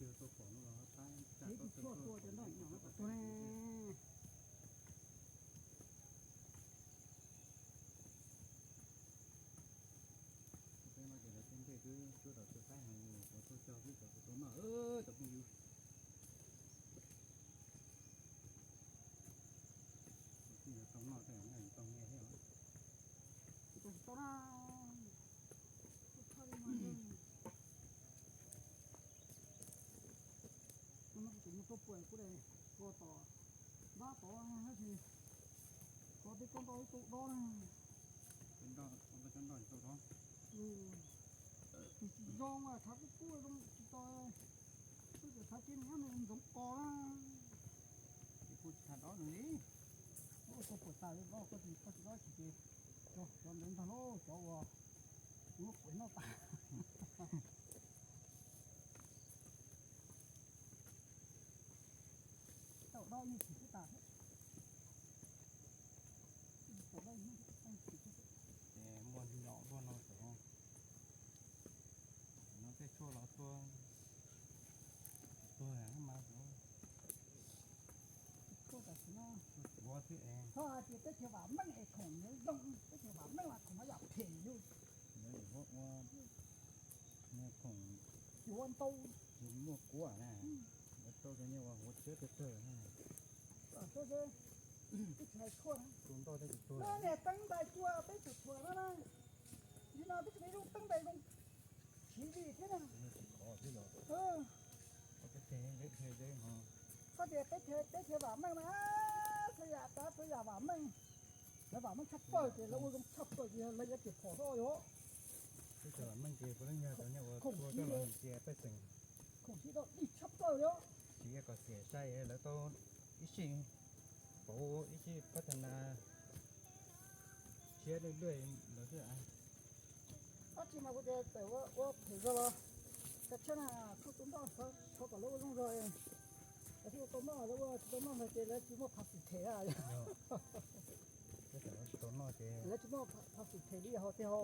Tus pom no los pab tsam tau tus tshuaj tua cov nroj no kom tuag ne. Peb no ces lawv tej nplej twb cuab tom txhua qaib heev, cov tuaj cog twb cov tau noj, cov phooj ywg. Tau noj tej tau nyiaj thiab os. Tsis tau na. Kuv mus tuaj pua kuv de ko tom npab tod tab sis ko peb tsob ntoj ib tug dob na. Peb nroj, peb tsob ntoj tsis tau dob. Tsis zoo, thav kub kub zoo tsis tau, twb tsis thav kiag nws nyob ntxoov qos na. Ces kuj tsis thav dob nws li. Koj puas tas li dob, koj tsis, koj tsis dob tsis ces cov ntawd ntag lauj, cov uas muab kuv noj tas. Tau dob yeej tsis xwb tas thiab. Tau dob yeej tsis xwb. Ces muaj los luaj no xwb. No tej tshuaj los tuag, tuag mas xwb. Tshuaj tam sim no tuag xwb es. Txhob hais tias teb chaws vam meej es khoom nyob zoo, teb chaws vam meej mas khoom haj yam phem yus. Nyob ua khoom cuav ntau, muaj kuab na, lawv rau cov nyiaj uas huav tsawb tawg tawg na. Twb tsis hais tshuaj na. Tus ntoj thiab tus tuag. No niag teeb ntais cua peb tsuas tshuam no na. Nim no peb tsis muaj ib lub teeb ntais zoo siv li thiab na. Tsis khov thiab los. Teb chaws, teb chaws vam meej mas txhua yam, txhua yam vam meej. Lawv vam meej tshaj plaws ces lawv ua zoo tshaj plaws ces lawv yuav tias phom xwb yom. Teb chaws vam meej ces puav leej yog cov nyiaj uas khoom tua coj los cia pej xeem. Khoom siv tau dig tshaj plaws li. Siv kom xiam sai lawv tau ib sij pauv ib sij pab tag nas tshiab lwj lwj lawv xwb. Dab tsi mas kuv tias txawm ua phem zog los, kav tsij na, koj tus ntoj thov kom lawv ua zoo zog, lawv thiaj ua tau noj, lawv ua tsis tau noj ntag ces lawv tsis muaj phas xim them a. Lawv tsis muaj phas xim them li ho tiag ho.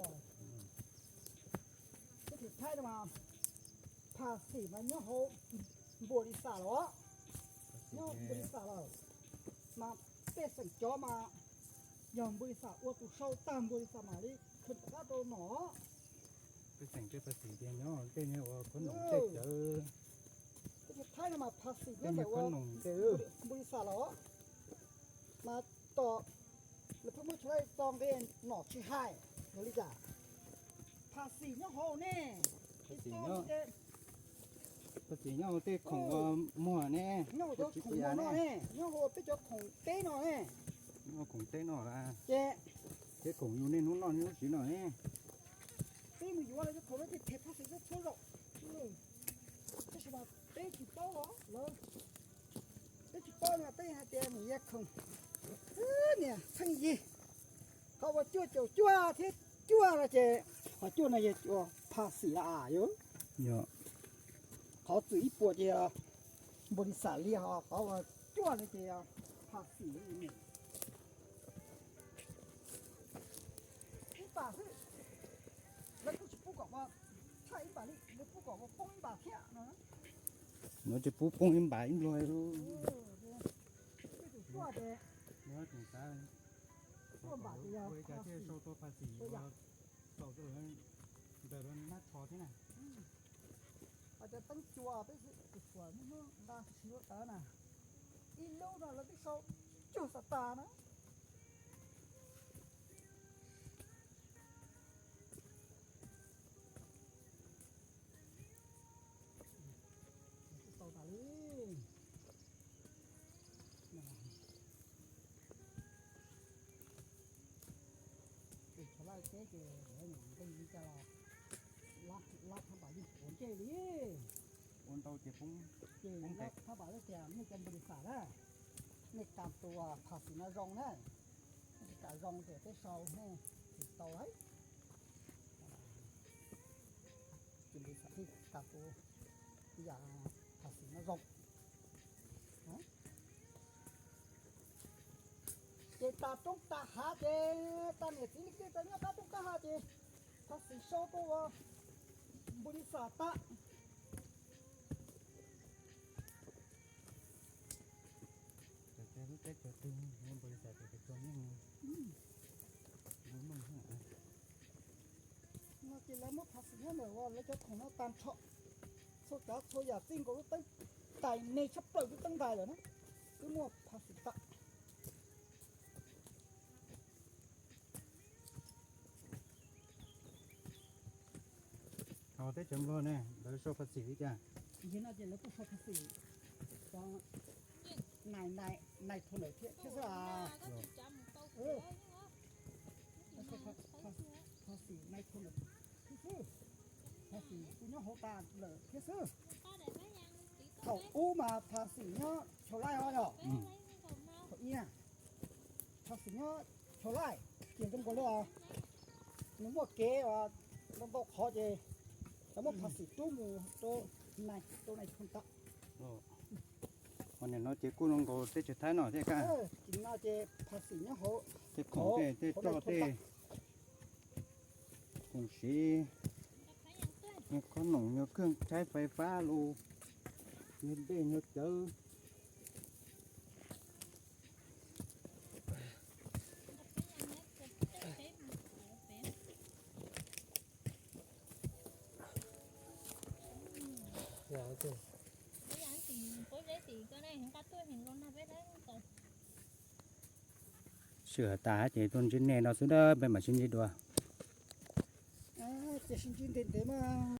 Peb thaib no mas phas xim mas nyob hauv npua li xam los, nyob npua li xam lawm, mas pej xeem cov mas yog npua li xam ua tus sau tag npua li xam mam li khwv rov qab rau nom. Pej xeem tej phas xim tias nyob tej nyob ua khuab noom tej cawv. Peb thaib no mas phas xim nyob ntawm ua npua li xam los, mas tom lawv pheej muab tso tso nqe nom tsis hais, yog li cas? Phas xim nyob hauv ne. Phas xim nyob hauv tej khoom muag ne, nyob hauv cov khoom muag no ne, nyob hauv peb cov khoom teb no ne. Nyob hauv khoom teb no las, ces tej khoom yus niaj hnub noj niaj hnub siv no ne. Peb mus yuav los cov khoom no ces them phas xim txhua zaus. Tab sis mas peb tsis paub os lawv, peb tsis paub no peb hais tias mus yuav khoom, niam txheej yig, qhov uas cuaj caum cuaj thiab cuaj no ces qhov cuaj no yog phas xim las yom. Qhov txwm ib puas ces npua li xam li, ho qhov uas cuaj no ces phas xim li. Ib pam xwb, lawv kuj tsis pub kom ua tshaj ib pam li, lawv pub kom ua poob ib pam thiab no. Lawv tsis pub poob ib pam ib nplua li. Peb tus cuaj ces, cuaj pam ces yog ua cas thiaj sau tau phas xim ua tau ntawm lawv nab tsho thiab na. Hais tias teeb cua peb tus cuaj hnub hnub nqa tsis lub tawv na, ib lub no lawv twb sau cuag xav tas na. Tsis tau tas li. Tus tsov laj teb ces lawv nyuam nqis li cas los lab thab npam yeej ua ntsej li. Ua ntau ces poob, ces lab thab npam lawv tias nej cov npau li xam na, nej kam tus phas xim no zoo na, nej tsis kam zoo ces peb sau nej tsis tau lauj. Ces npau li xam thiaj kam tus yam phas xim no zoo. Ces tas roob tas hav ces tas niam txiv li kiag tas nyob qab roob qab hav ces phas xim sau rau npau li xam tas. Teb chaws twg npau xyas tias pes txog yeej no ces lawv muab phas xim nyob ntawm lawv cov khoom no tag nrho, txhua tsav txhua yam txij nkaus lub teeb tais, nej tshaj plaws lub teeb tais lawm na, twb muaj phas xim tag. Teb chaws Nplog ne, lawv sau phas xim li cas? Yog no ces lawv kuj sau phas xim, nais, nais thoo lawm thiab xwb. Phas xim nais thoo lawm thiab xwb. Phas xim kuj nyob hauv tas lawm thiab xwb. Thaum ub mas phas xim nyob Chau Laij os yog. Thaum ub phas xim nyob Chau Laij ces zoo nkaus li os, nws muaj kev ntau ntau qhov ces lawv muab phas xim rub mus rau nais, rau nais thoo tag. Nim no ces kuj zoo nkaus teb chaws Thaib no thiab kaj. Ces no ces phas xim nyob hauv, tej khoom tej, tej roj tej, khoom siv, nyuag khob noom, nyuag keeg tshaib fais fab lus, nyuag dej nyuag cawv. Sij hawm tas ces tuaj ntsib nej no xwb, peb mam sib ntsib dua. Ces sib ntsib ntev ntev mas.